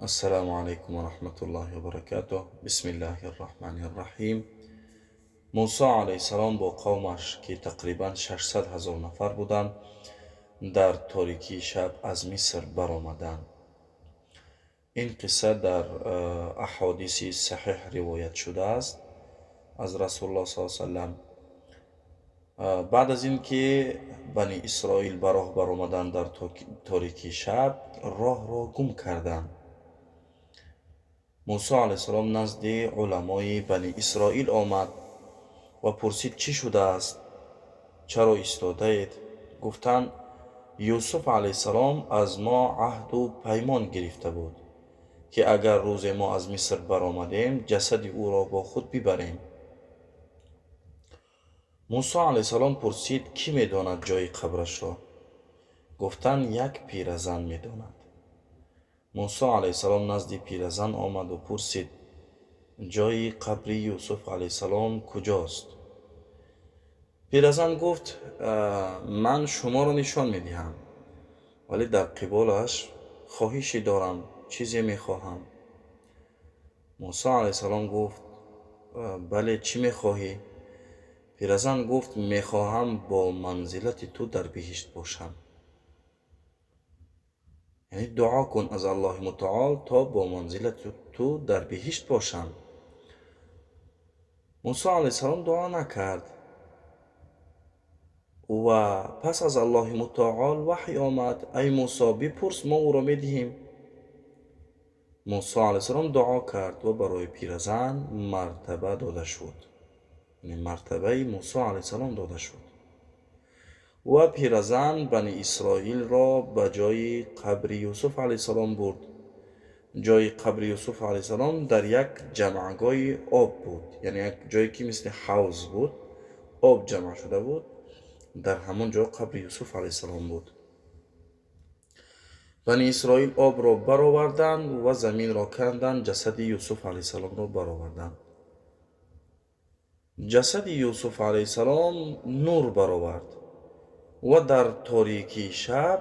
Ассалому алайкум ва раҳматуллоҳи ва баракатуҳ. Бисмиллаҳир раҳмонир раҳим. Мусо алайҳиссалом бо қавмаш, ки тақрибан 600 ҳазор нафар буданд, дар торикии шаб аз Миср баромаданд. Ин қисса дар аҳодиси саҳеҳ ривоят шудааст аз Расулуллоҳ саллаллоҳу алайҳи васаллам. Баъд аз ин ки Бани Исроил ба роҳ баромаданд дар торикии шаб, роҳро гум карданд. Мусо алайҳиссалом назди уламои Бани Исроил омад ва пурсид, чӣ шудааст? Чаро истодаед? Гуфтанд, Юсуф алайҳиссалом аз мо аҳду паймон гирифта буд, ки агар рӯзе мо аз Миср баромадем, ҷасади ӯро бо худ бибарем. Мусо алайҳиссалом пурсид, кӣ медонад ҷои қабрашро? Гуфтанд, як пиразан медонад. Мусо алайҳиссалом назди пиразан омаду пурсид, ҷои қабри Юсуф алайҳиссалом куҷост? Пиразан гуфт, ман шуморо нишон медиҳам, вале дар қиболаш хоҳише дорам, чизе мехоҳам. Мусо алайҳиссалом гуфт, бале, чӣ мехоҳӣ? Пиразан гуфт, мехоҳам бо манзилати ту дар биҳишт бошам. Яъне дуо кун аз Аллоҳи мутаол, то бо манзилати ту дар биҳишт бошам. Мусо алайҳиссалом дуо накард ва пас аз Аллоҳи мутаол ваҳй омад, ай Мусо, бипурс, мо ӯро медиҳем. Мусо алайҳиссалом дуо кард ва барои пиразан мартаба дода шуд. Яъне мартабаи Мусо алайҳиссалом дода шуд. Ва пиразан Бани Исроилро ба ҷои қабри Юсуф алайҳиссалом бурд. Ҷои қабри Юсуф алайҳиссалом дар як ҷамъгоҳи об буд, яъне як ҷое ки мисли ҳавз буд, об ҷамъ шуда буд, дар ҳамон ҷо қабри Юсуф алайҳиссалом буд. Бани Исроил обро бароварданд ва заминро канданд, ҷасади Юсуф алайҳиссаломро бароварданд. Ҷасади Юсуф алайҳиссалом нур баровард ва дар торикии шаб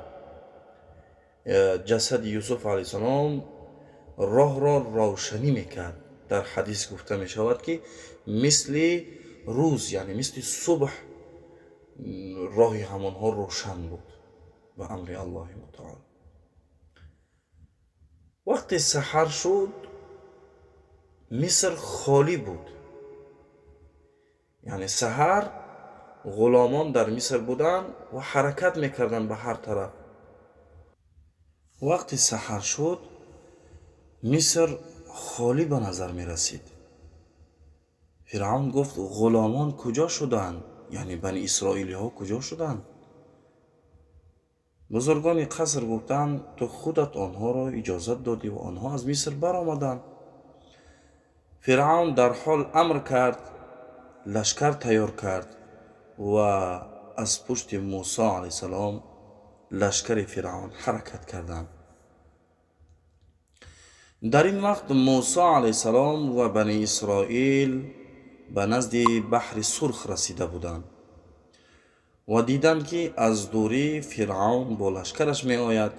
ҷасади Юсуф алайҳиссалом роҳро равшанӣ мекард. Дар ҳадис гуфта мешавад, ки мисли рӯз, яъне мисли субҳ, роҳи ҳамонҳо рӯшан буд ба амри Аллоҳи мутаол. Вақте саҳар шуд, Миср холӣ буд. Яъне саҳар ғуломон дар Миср буданд ва ҳаракат мекарданд ба ҳар тараф. Вақте саҳар шуд, Миср холӣ ба назар мерасид. Фиръавн гуфт, ғуломон куҷо шуданд? Яъне Бани Исроилиҳо куҷо шуданд? Бузургони қаср гуфтанд, ту худат онҳоро иҷозат додӣ ва онҳо аз Миср баромаданд. Фиръавн дарҳол амр кард, лашкар тайёр кард ва аз пушти Мусо алайҳиссалом лашкари Фиръавн ҳаракат карданд. Дар ин вақт Мусо алайҳиссалом ва Бани Исроил ба назди баҳри Сурх расида буданд ва диданд, ки аз дурӣ Фиръавн бо лашкараш меояд.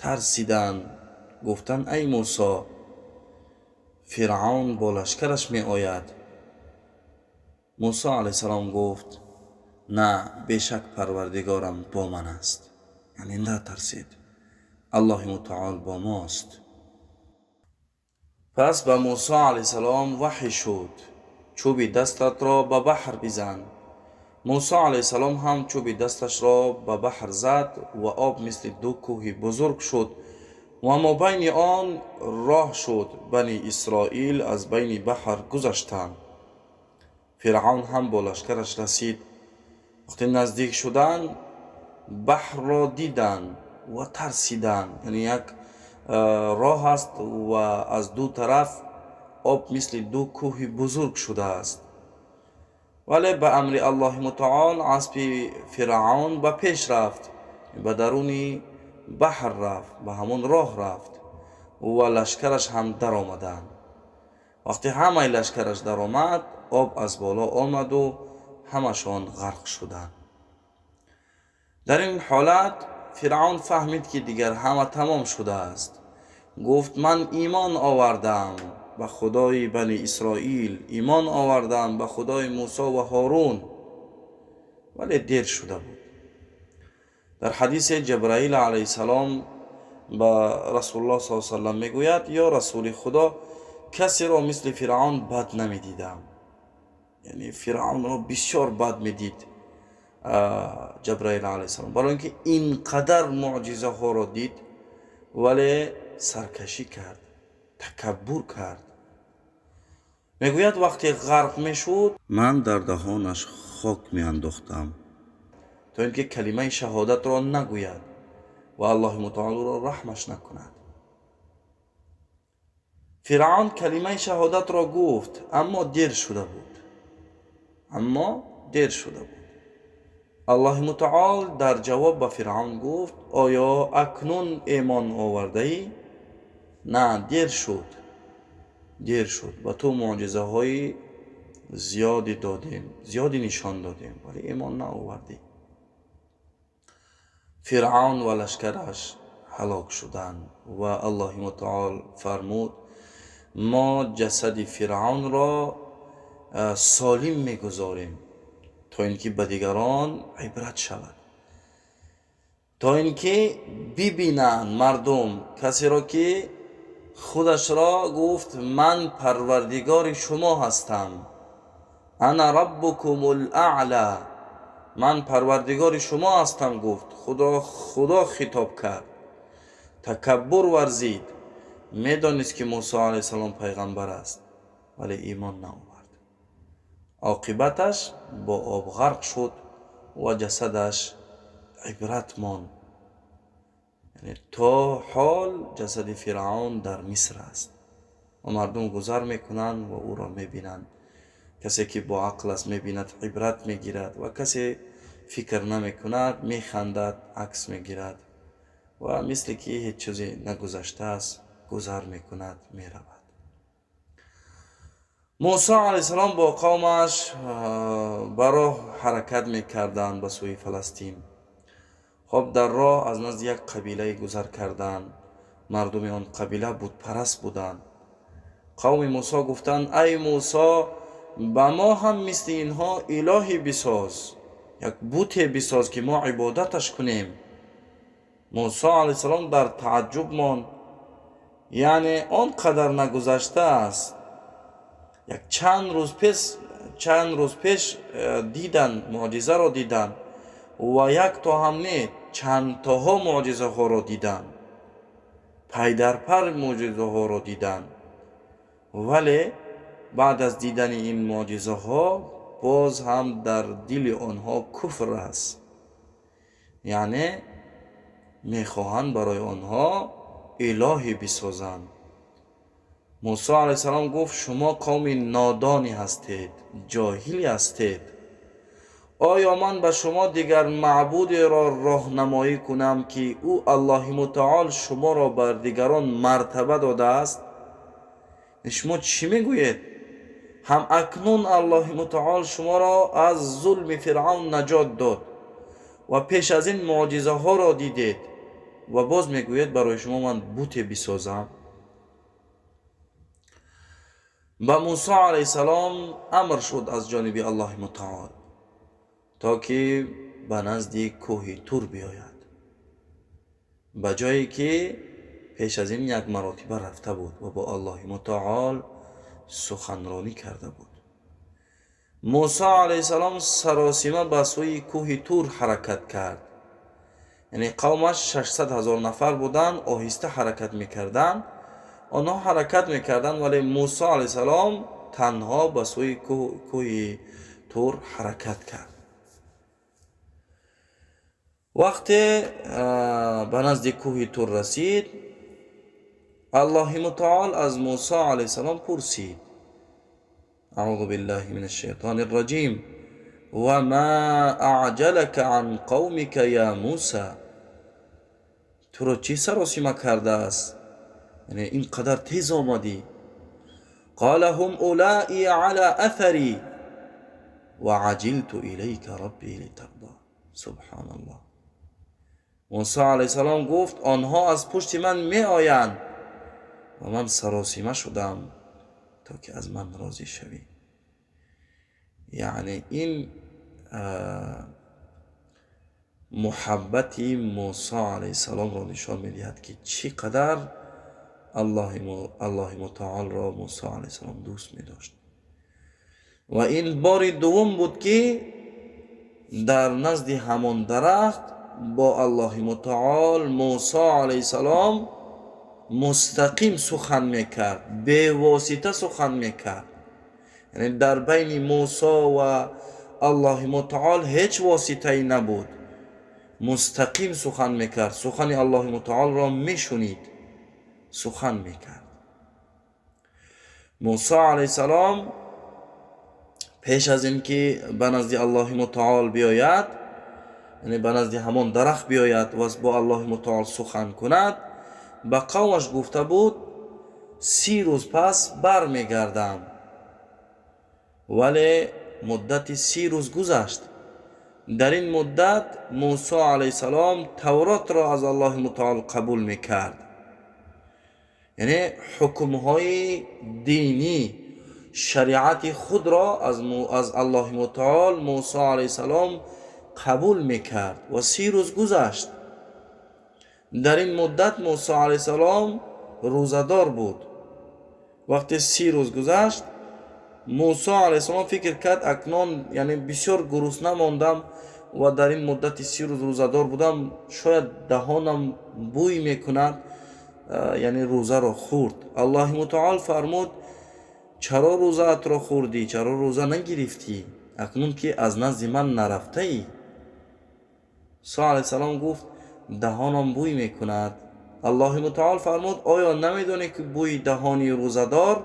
Тарсиданд, гуфтанд, ай Мусо, Фиръавн бо лашкараш меояд. Мусо алайҳиссалом гуфт, на, бешак Парвардигорам бо ман аст. Яъне натарсед, Аллоҳи мутаол бо мост. Пас ба Мусо алайҳиссалом ваҳй шуд, чӯби дастатро ба баҳр бизан. Мусо алайҳиссалом ҳам чӯби дасташро ба баҳр зад ва об мисли ду кӯҳи бузург шуд ва мобайни он роҳ шуд. Бани Исроил аз байни баҳр гузаштанд. Фиръавн ҳам бо лашкараш расид. Вақте наздик шуданд, баҳрро диданд ва тарсиданд. Яъне як роҳ аст ва аз ду тараф об мисли ду кӯҳи бузург шудааст. Вале ба амри Аллоҳи мутаол аспи Фиръавн ба пеш рафт, ба даруни баҳр рафт, ба ҳамон роҳ рафт ва лашкараш ҳам даромаданд. Вақте ҳамаи лашкараш даромад, об аз боло омаду ҳамашон ғарқ шуданд. Дар ин ҳолат Фиръавн фаҳмид, ки дигар ҳама тамом шудааст. Гуфт: ман имон овардам ба Худои Бани Исроил, имон овардам ба Худои Мусо ва Ҳорун. Вале дер шуда буд. Дар ҳадисе Ҷабраил алайҳиссалом ба Расулуллоҳ саллаллоҳу алайҳи васаллам мегӯяд: ё Расули Худо, касеро мисли Фиръавн бад намедидам. Яъне Фиръавнро бисёр бад медид Ҷабраил алайҳиссалом, барои ин ки ин қадар муъҷизаҳоро дид, вале саркашӣ кард, такаббур кард. Мегӯяд, вақте ғарқ мешуд, ман дар даҳонаш хок меандохтам, то ин ки калимаи шаҳодатро нагӯяд ва Аллоҳи мутаол ӯро раҳмаш накунад. Фиръавн калимаи шаҳодатро гуфт, аммо дер шуда буд. Аммо дер шуда буд. Аллоҳи мутаол дар ҷавоб ба Фиръавн гуфт: оё акнун имон овардаӣ? На, дер шуд. Дер шуд. Ба ту муъҷизаҳои зиёде додем, зиёде нишон додем, вале имон наовардӣ. Фиръавн ва лашкараш ҳалок шуданд ва Аллоҳи мутаол фармуд: мо ҷасади Фиръавнро солим мегузорем, то ин ки ба дигарон ибрат шавад, то ин ки бибинанд мардум касеро ки худашро гуфт: ман парвардигори шумо ҳастам, ана раббукумул аъла, ман парвардигори шумо ҳастам гуфт. Худро Худо хитоб кард, такаббур варзид, медонист ки Мусо алайҳиссалом пайғамбар аст, вале имон наовард. Оқибаташ бо об ғарқ шуд ва ҷасадаш ибрат монд. Яъне то ҳол ҷасади Фиръавн дар Миср аст ва мардум гузар мекунанд ва ӯро мебинанд. Касе ки бо ақл аст мебинад, ибрат мегирад, ва касе фикр намекунад механдад, акс мегирад ва мисли ки ҳеҷ чизе нагузаштааст гузар мекунад, меравад. Мусо алайҳиссалом бо қавмаш ба роҳ ҳаракат мекарданд ба сӯи Фаластин. Хоб, дар роҳ аз назди як қабилае гузар карданд. Мардуми он қабила бутпараст буданд. Қавми Мусо гуфтанд: ай Мусо, ба мо ҳам мисли инҳо илоҳе бисоз, як буте бисоз ки мо ибодаташ кунем. Мусо алайҳиссалом дар тааҷҷуб монд. Яъне он қадар нагузаштааст, як чанд рӯз пеш дидан, муъҷизаро дидан, ва як то ҳам не, чандтоҳо муъҷизаҳоро дидан, пайдарпар муъҷизаҳоро дидан, вале баъд аз дидани ин муъҷизаҳо боз ҳам дар дили онҳо куфр аст. Яъне мехоҳанд барои онҳо илоҳе бисозанд. Мусо алайҳиссалом гуфт: шумо қавми нодоне ҳастед, ҷоҳиле ҳастед. Оё ман ба шумо дигар маъбудеро роҳнамоӣ кунам ки ӯ Аллоҳи мутаол шуморо бар дигарон мартаба додааст? Шумо чӣ мегӯед? Ҳам акнун Аллоҳи мутаол шуморо аз зулми Фиръавн наҷот дод ва пеш аз ин муъҷизаҳоро дидед ва боз мегӯед барои шумо ман буте бисозам? Ба Мусо алайҳиссалом амр шуд аз ҷониби Аллоҳи мутаол то ки ба назди кӯҳи Тур биёяд, ба ҷое ки пеш аз ин як маротиба рафта буд ва бо Аллоҳи мутаол суханронӣ карда буд. Мусо алайҳиссалом саросима ба сӯи кӯҳи Тур ҳаракат кард. Яъне қавмаш 600 ҳазор нафар буданд, оҳиста ҳаракат мекарданд. Онҳо ҳаракат мекарданд, вале Мусо алайҳиссалом танҳо ба сӯи кӯҳи Тур ҳаракат кард. Вақте ба назди кӯҳи Тур расид, Аллоҳи мутаол аз Мусо алайҳиссалом пурсид: аъузу биллаҳи мин ашшайтони рраҷим, ва ма аъҷалака ан қавмика я Муса. Туро чӣ саросима кардааст? Яъне ин қадар тез омадӣ? Қола ҳум улаи ала аthари ва аҷилту илайка рабби литарда. Субҳаналлоҳ. Мусо алайҳиссалом гуфт: онҳо аз пушти ман меоянд, ва ман саросима шудам, то ки аз ман розӣ шавӣ. Яъне ин муҳаббати Мусо алайҳиссаломро нишон медиҳад, ки чӣ қадар Аллоҳи мутаолро Мусо алайҳиссалом дӯст медошт. Ва ин бори дуввум буд, ки дар назди ҳамон дарахт бо Аллоҳи мутаол Мусо алайҳиссалом мустақим сухан мекард, бевосита сухан мекард. Яъне дар байни Мусо ва Аллоҳи мутаол ҳеҷ воситае набуд, мустақим сухан мекард, сухани Аллоҳи мутаолро мешунид, сухан мекард. Мусо алайҳиссалом пеш аз ин ки ба назди Аллоҳи мутаол биёяд, яъне ба назди ҳамон дарахт биёяд ва бо Аллоҳи мутаол сухан кунад, ба қавмаш гуфта буд: 30 рӯз пас бармегардам. Вале муддати 30 рӯз гузашт. Дар ин муддат Мусо алайҳиссалом Тавротро аз Аллоҳи мутаол қабул мекард, яъне ҳукмҳои динӣ, шариати худро аз Аллоҳи мутаол Мусо алайҳиссалом қабул мекард ва 30 рӯз гузашт. Дар ин муддат Мусо алайҳиссалом рӯзадор буд. Вақте 30 рӯз гузашт, Мусо алайҳиссалом фикр кард: акнун, яъне бисёр гурусна мондам ва дар ин муддати 30 рӯз рӯзадор будам, шояд даҳонам бӯй мекунад, яъне рӯзаро хӯрд. Аллоҳи мутаол фармуд: чаро рӯзаатро хӯрдӣ, чаро рӯза нагирифтӣ, акнун ки аз назди ман нарафтаӣ? Мусо алайҳиссалом гуфт: даҳонам бӯй мекунад. Аллоҳи мутаол фармуд: оё намедонӣ, ки бӯи даҳони рӯзадор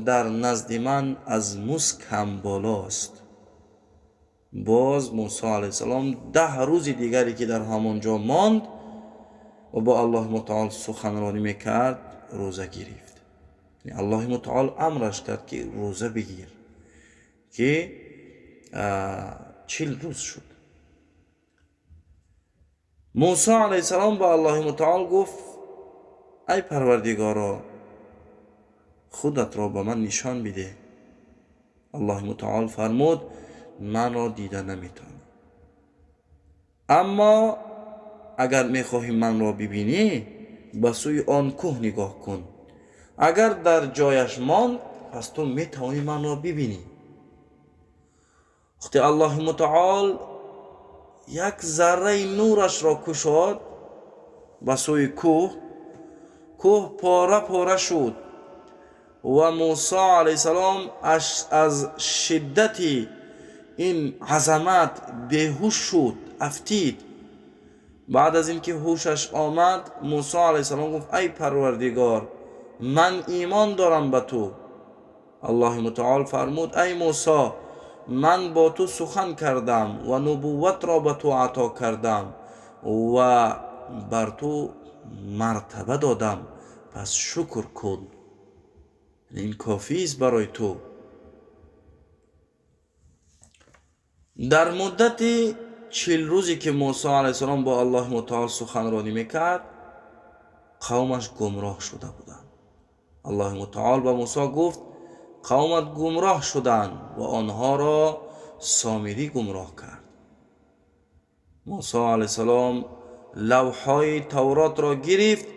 дар назди ман аз муск ҳам болост? Боз Мусо алайҳиссалом 10 рӯзи дигаре, ки дар ҳамон ҷо монд ва бо Аллоҳи мутаол суханронӣ мекард, рӯза гирифт. Аллоҳи мутаол амраш кард, ки рӯза бигир, ки 40 рӯз шуд. Мусо алайҳиссалом ба Аллоҳи мутаол гуфт: ай Парвардигоро, худатро ба ман нишон бидеҳ. Аллоҳи мутаол фармуд: манро дида наметавонӣ, аммо агар мехоҳӣ манро бибинӣ, ба сӯи он кӯҳ нигоҳ кун. Агар дар ҷояш монд, пас ту метавонӣ манро бибинӣ. Вақте Аллоҳи мутаол як зарраи нурашро кушод ба сӯи кӯҳ, кӯҳ пора пора шуд ва Мусо алайҳиссалом аз шиддати ин азамат беҳуш шуд, афтид. Баъд аз ин ки ҳушаш омад, Мусо алайҳиссалом гуфт: ай Парвардигор, ман имон дорам ба ту. Аллоҳи мутаол фармуд: ай Мусо, ман бо ту сухан кардам ва нубувватро ба ту ато кардам ва бар ту мартаба додам, пас шукр кун, ин кофист барои ту. Дар муддати 40 рӯзе, ки Мусо алайҳиссалом бо Аллоҳи мутаол суханронӣ мекард, қавмаш гумроҳ шуда буданд. Аллоҳи мутаол ба Мусо гуфт: қавмат гумроҳ шуданд ва онҳоро Сомирӣ гумроҳ кард. Мусо алайҳиссалом лавҳҳои Тавротро гирифт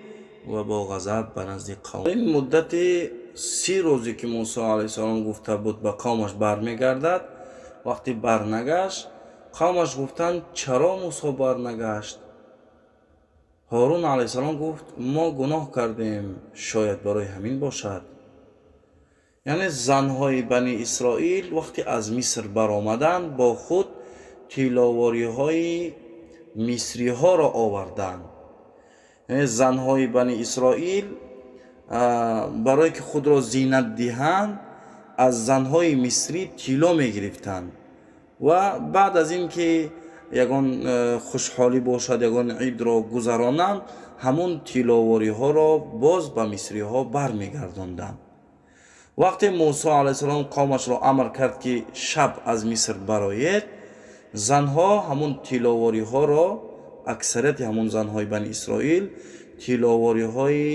ва бо ғазаб ба назди қавм. Ин муддати 30 рӯзе, ки Мусо алайҳиссалом гуфта буд ба қавмаш бармегардад, вақте барнагашт, қавмаш гуфтанд: чаро Мусо барнагашт? Ҳорун алайҳиссалом гуфт: мо гуноҳ кардем, шояд барои ҳамин бошад. Яъне занҳои Бани Исроил вақте аз Миср баромаданд, бо худ тилловориҳои мисриҳоро оварданд. Яъне занҳои Бани Исроил барое ки худро зинат диҳанд, аз занҳои мисрӣ тилло мегирифтанд ва баъд аз ин ки ягон хушҳолӣ бошад, ягон идро гузаронанд, ҳамон тилловориҳоро боз ба мисриҳо бармегардонданд. Вақте Мусо алайҳиссалом қавмашро амр кард, ки шаб аз Миср бароед, занҳо ҳамон тилловориҳоро, аксарияти ҳамон занҳои Бани Исроил тилловориҳои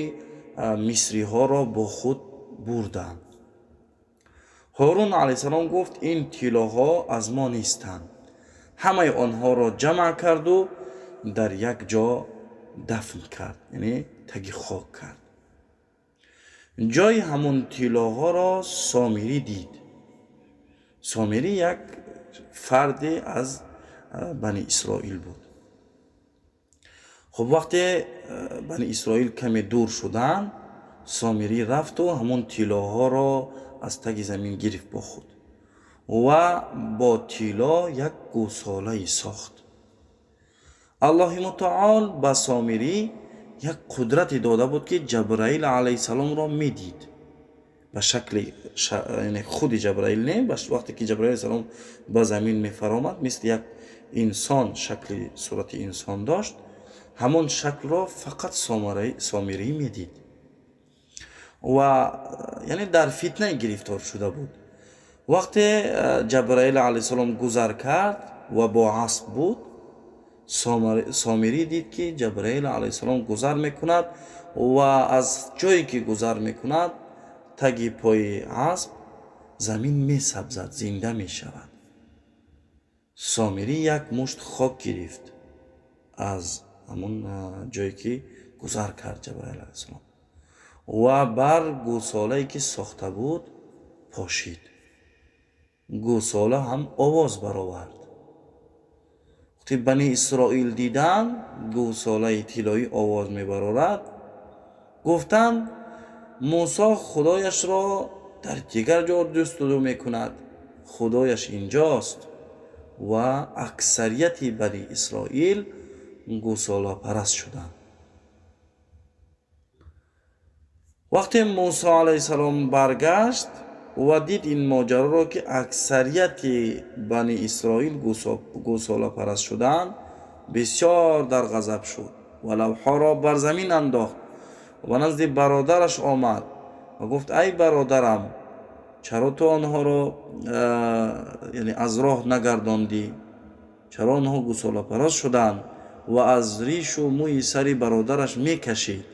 мисриҳоро бо худ бурданд. Ҳорун алайҳиссалом гуфт: ин тиллоҳо аз мо нестанд. Ҳамаи онҳоро ҷамъ карду дар як ҷо дафн кард, яъне таги хок кард. Ҷои ҳамон тиллоҳоро Сомирӣ дид. Сомирӣ як фарде аз Бани Исроил буд. Хуб, вақте Бани Исроил каме дур шуданд, Сомирӣ рафту ҳамон тиллоҳоро аз таги замин гирифт бо худ ва бо тилло як гӯсолае сохт. Аллоҳи мутаол ба Сомирӣ як қудрате дода буд, ки Ҷабраил алайҳиссаломро медид ба шакли, яъне худи Ҷабраил не, вақте ки Ҷабраил алайҳиссалом ба замин мефаромад, мисли як инсон шакли сурати инсон дошт. Ҳамон шаклро фақат Сомирӣ медид ва яъне дар фитнае гирифтор шуда буд. Вақте Ҷабраил алайҳиссалом гузар кард ва бо асп буд, Сомирӣ дид, ки Ҷабраил алайҳиссалом гузар мекунад ва аз ҷое ки гузар мекунад, таги пои асп замин месабзад, зинда мешавад. Сомирӣ як мушт хок гирифт аз ҳамон ҷое ки гузар кард Ҷабраил алайҳиссалом ва бар гӯсолае ки сохта буд пошид. Гӯсола ҳам овоз баровард. Вақте Бани Исроил диданд, гӯсолаи тиллоӣ овоз мебарорад, гуфтанд: Мусо худояшро дар дигар ҷо ҷустуҷӯ мекунад, худояш инҷост. Ва аксарияти Бани Исроил гӯсолапараст шуданд. Вақте Мусо алайҳиссалом баргашт ва дид ин моҷароро, ки аксарияти Бани Исроил гӯсолапараст шуданд, бисёр дар ғазаб шуд ва лавҳҳоро бар замин андохт ва назди бародараш омад ва гуфт: ай бародарам, чаро ту онҳоро яъне аз роҳ нагардондӣ? Чаро онҳо гӯсолапараст шуданд? Ва аз ришу мӯи сари бародараш мекашид.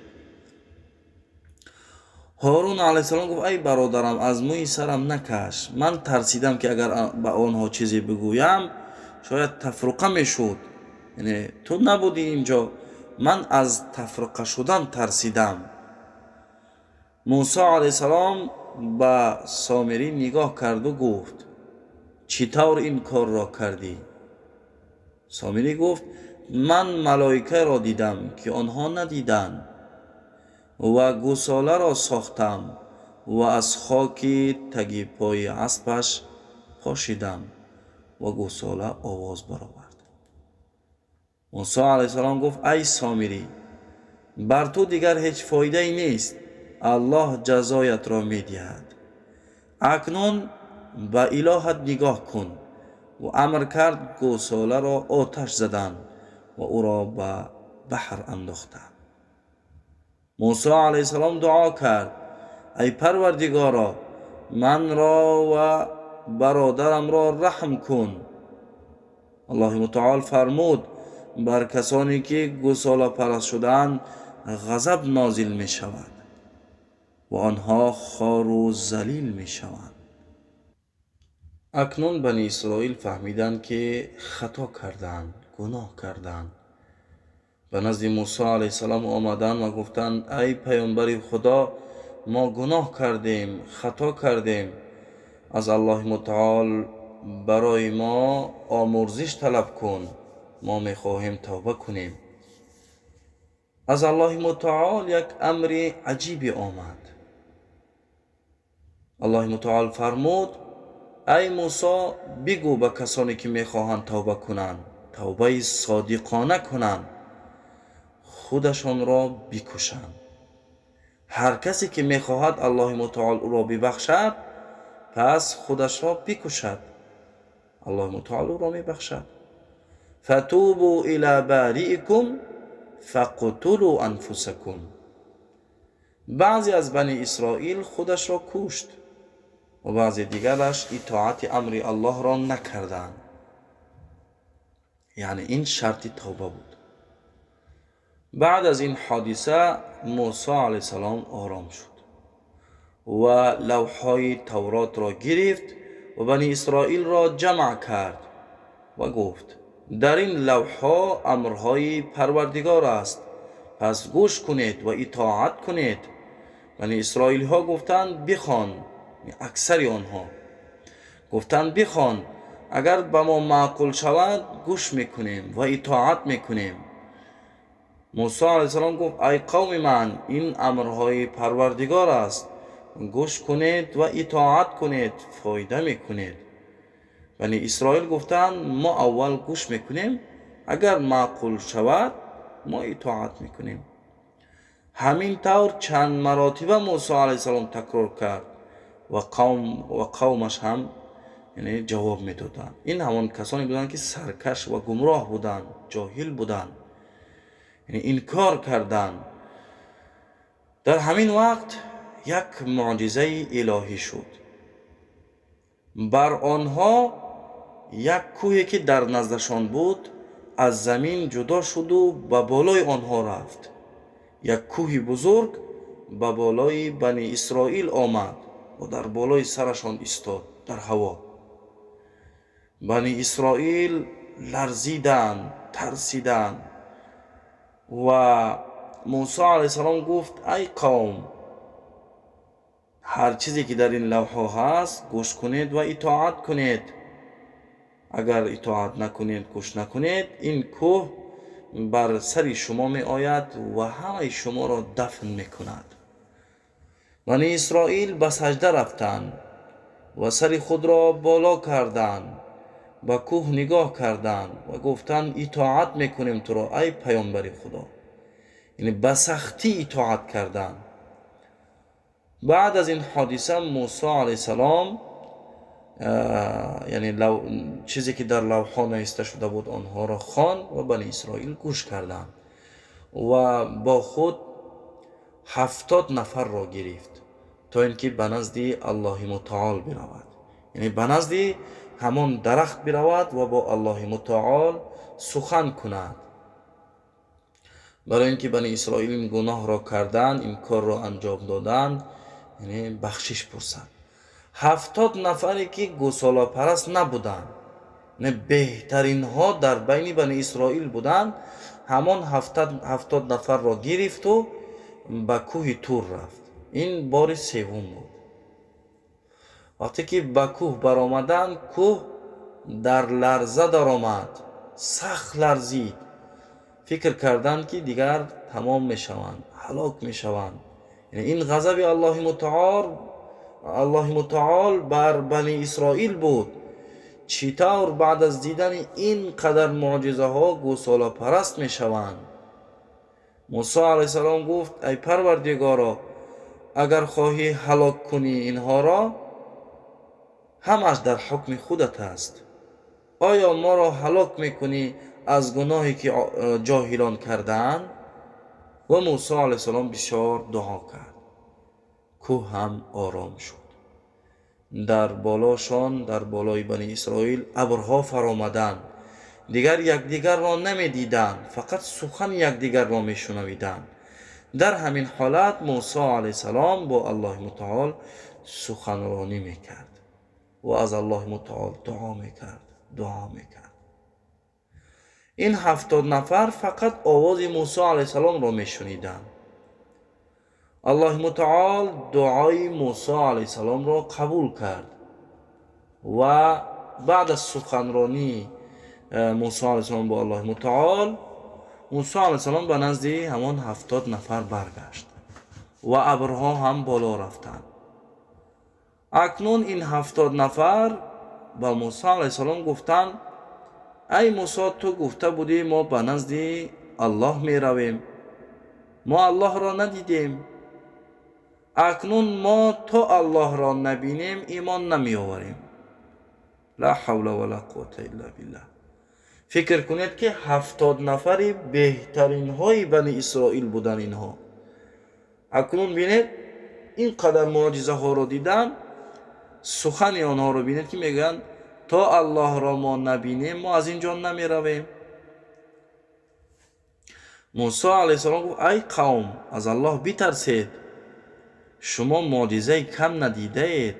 Ҳорун алайҳиссалом гуфт: ай бародарам, аз мӯи сарам накаш. Ман тарсидам, ки агар ба онҳо чизе бигӯям, шояд тафруқа мешуд. Яъне ту набудӣ инҷо, ман аз тафруқа шудан тарсидам. Мусо алайҳиссалом ба Сомирӣ нигоҳ карду гуфт: чӣ тавр ин корро кардӣ? Сомирӣ гуфт: ман малоикаро дидам, ки онҳо надиданд, ва гӯсоларо сохтам ва аз хоки таги пои аспаш пошидам ва гӯсола овоз баровард. Мусо алайҳиссалом гуфт: ай Сомирӣ, бар ту дигар ҳеҷ фоидае нест, Аллоҳ ҷазоятро медиҳад. Акнун ба илоҳат нигоҳ кун. Ва амр кард гӯсоларо оташ заданд ва ӯро ба баҳр андохтанд. Мусо алайҳиссалом дуо кард: ай Парвардигоро, манро ва бародарамро раҳм кун. Аллоҳи мутаол фармуд: бар касоне ки гӯсолапараст шудаанд ғазаб нозил мешавад ва онҳо хору залил мешаванд. Акнун Бани Исроил фаҳмиданд, ки хато карданд, гуноҳ карданд. Ба назди Мусо алайҳиссалом омаданд ва гуфтанд: ай паёмбари Худо, мо гуноҳ кардем, хато кардем, аз Аллоҳи мутаол барои мо омурзиш талаб кун, мо мехоҳем тавба кунем. Аз Аллоҳи мутаол як амри аҷибе омад. Аллоҳи мутаол фармуд: ай Мусо, бигӯ ба касоне ки мехоҳанд тавба кунанд, тавбаи содиқона кунанд, худашонро бикушанд. Ҳар касе ки мехоҳад Аллоҳи мутаол ӯро бибахшад, пас худашро бикушад, Аллоҳи мутаол ӯро мебахшад. фатубу ила бариикум фақтулу анфусакум. Баъзе аз Бани Исроил худашро кушт ва баъзе дигараш итоати амри Аллоҳро накарданд. Яъне ин шарти тавба буд. Баъд аз ин ҳодиса Мусо алайҳиссалом ором шуд ва лавҳҳои Тавротро гирифт ва Бани Исроилро ҷамъ кард ва гуфт: дар ин лавҳҳо амрҳои Парвардигор аст, пас гӯш кунед ва итоат кунед. Бани Исроилҳо гуфтанд: бихон. Аксари онҳо гуфтанд: бихон, агар ба мо маъқул шавад гӯш мекунем ва итоат мекунем. Мусо алайҳиссалом гуфт: ай қавми ман, ин амрҳои Парвардигор аст, гӯш кунед ва итоат кунед, фоида мекунед. Бани Исроил гуфтанд: мо аввал гӯш мекунем, агар маъқул шавад мо итоат мекунем. Ҳамин тавр чанд маротиба Мусо алайҳиссалом такрор кард ва қавмаш ҳам яъне ҷавоб медоданд. Ин ҳамон касоне буданд, ки саркаш ва гумроҳ буданд, ҷоҳил буданд, яъне инкор карданд. Дар ҳамин вақт як муъҷизаи илоҳӣ шуд. Бар онҳо як кӯҳе ки дар наздашон буд аз замин ҷудо шуду ба болои онҳо рафт. Як кӯҳи бузург ба болои Бани Исроил омад ва дар болои сарашон истод дар ҳаво. Бани Исроил ларзиданд, тарсиданд ва Мусо алайҳиссалом гуфт: ай қавм, ҳар чизе ки дар ин лавҳҳо ҳаст гӯш кунед ва итоат кунед. Агар итоат накунед, гӯш накунед, ин кӯҳ бар сари шумо меояд ва ҳамаи шуморо дафн мекунад. Бани Исроил ба саҷда рафтанд ва сари худро боло карданд, ба кӯҳ нигоҳ карданд ва гуфтанд: итоат мекунем туро, ай паёмбари Худо. Яъне ба сахтӣ итоат карданд. Баъд аз ин ҳодиса Мусо алайҳиссалом, яъне чизе ки дар лавҳҳо нависта шуда буд онҳоро хонд ва Бани Исроил гӯш карданд ва бо худ 70 нафарро гирифт то ин ки ба назди Аллоҳи Мутаол биравад, яъне ба назди ҳамон дарахт биравад ва бо Аллоҳи Мутаол сухан кунад. Барои ин ки Бани Исроил ин гуноҳро карданд, ин корро анҷом доданд, яъне бахшиш пурсанд. 70 нафаре ки гӯсолапараст набуданд, яъне беҳтаринҳо дар байни Бани Исроил буданд, ҳамон 70 нафарро гирифту ба кӯҳи Тур рафт. Ин бори севум буд. Вақте ки ба кӯҳ баромаданд, кӯҳ дар ларза даромад, сахт ларзид. Фикр карданд, ки дигар тамом мешаванд, ҳалок мешаванд. Яъне ин ғазаби Аллоҳи Мутаол бар Бани Исроил буд. Чӣ тавр баъд аз дидани ин қадар муъҷизаҳо гӯсолапараст мешаванд? Мусо алайҳиссалом гуфт: ай Парвардигоро, агар хоҳӣ ҳалок кунӣ инҳоро, ҳамаш дар ҳукми худат аст. Оё моро ҳалок мекунӣ аз гуноҳе ки ҷоҳилон кардаанд? Ва Мусо алайҳиссалом бисёр дуо кард. Кӯҳ ҳам ором шуд. Дар болошон, дар болои Бани Исроил абрҳо фаромаданд. Дигар якдигарро намедиданд, фақат сухани якдигарро мешунавиданд. Дар ҳамин ҳолат Мусо алайҳиссалом бо Аллоҳи Мутаол суханронӣ мекард ва аз Аллоҳи Мутаол дуо мекард, дуо мекард. Ин 70 нафар фақат овози Мусо алайҳиссаломро мешуниданд. Аллоҳи Мутаол дуои Мусо алайҳиссаломро қабул кард ва баъд аз суханронии Мусо алайҳиссалом бо Аллоҳи Мутаол, Мусо алайҳиссалом ба назди ҳамон 70 нафар баргашт ва абрҳо ҳам боло рафтанд. Акнун ин 70 нафар ба Мусо алайҳиссалом гуфтанд: ай Мусо, ту гуфта будӣ мо ба назди Аллоҳ меравем, мо Аллоҳро надидем. Акнун мо то Аллоҳро набинем имон намеоварем. Ла ҳавла ва ла қуввата илла биллаҳ. Фикр кунед, ки 70 нафари беҳтаринҳои Бани Исроил буданд инҳо. Акнун бинед, ин қадар муъҷизаҳоро дидан, сухани онҳоро бинед, ки мегӯянд: то Аллоҳро мо набинем, мо аз ин ҷо намеравем. Мусо алайҳиссалом гуфт: ай қавм, аз Аллоҳ битарсед, шумо мӯъҷизаи кам надидаед.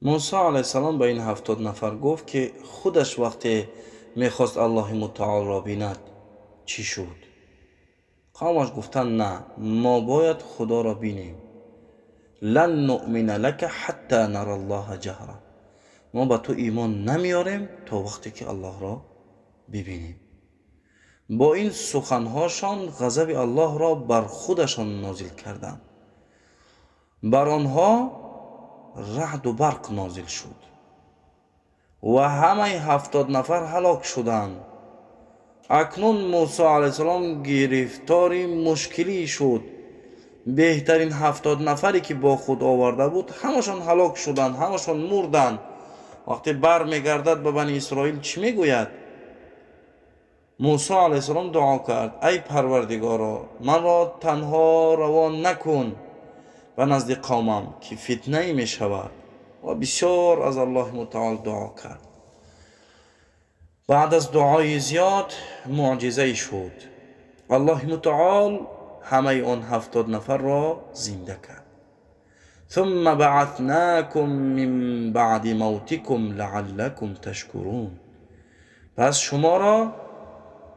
Мусо алайҳиссалом ба ин 70 нафар гуфт, ки худаш вақте мехост Аллоҳи мутаолро бинад, чӣ шуд? Қавмаш гуфтанд: на, мо бояд Худоро бинем. Лан нуъмина лака ҳатта нара Аллоҳа ҷаҳра. Мо ба ту имон намеорем то вақте ки Аллоҳро бибинем. Бо ин суханҳошон ғазаби Аллоҳро бар худашон нозил карданд. Бар онҳо раъду барқ нозил шуд ва ҳамаи 70 нафар ҳалок шуданд. Акнун Мусо алайҳиссалом гирифтори мушкилӣ шуд. Беҳтарин 70 нафаре ки бо худ оварда буд, ҳамашон ҳалок шуданд, ҳамашон мурданд. Вақте бармегардад ба Бани Исроил, чӣ мегӯяд? Мусо алайҳиссалом дуо кард: ай Парвардигоро, манро танҳо равон накун ба назди қавмам, ки фитнае мешавад. Ва бисёр аз Аллоҳи мутаол дуо кард. Баъд аз дуои зиёд мӯъҷизае шуд. Аллоҳи мутаол ҳамаи он 70 нафарро зинда кард. ثم بعثناكم من بعد موتكم لعلكم تشكرون. پس شما را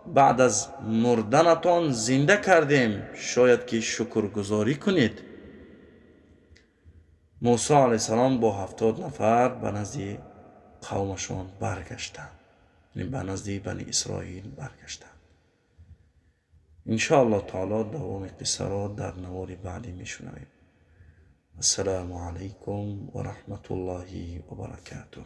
بعد از مردنتان زنده کردیم، شاید که شکرگزاری کنید. موسی علیه السلام با 70 نفر به نزد قومشان برگشتند، یعنی به نزد بنی اسرائیل برگشتند. انشاءالله تعالی دوام قصه را در نوار بعدی میشنویم. السلام علیکم و رحمت الله و برکاته.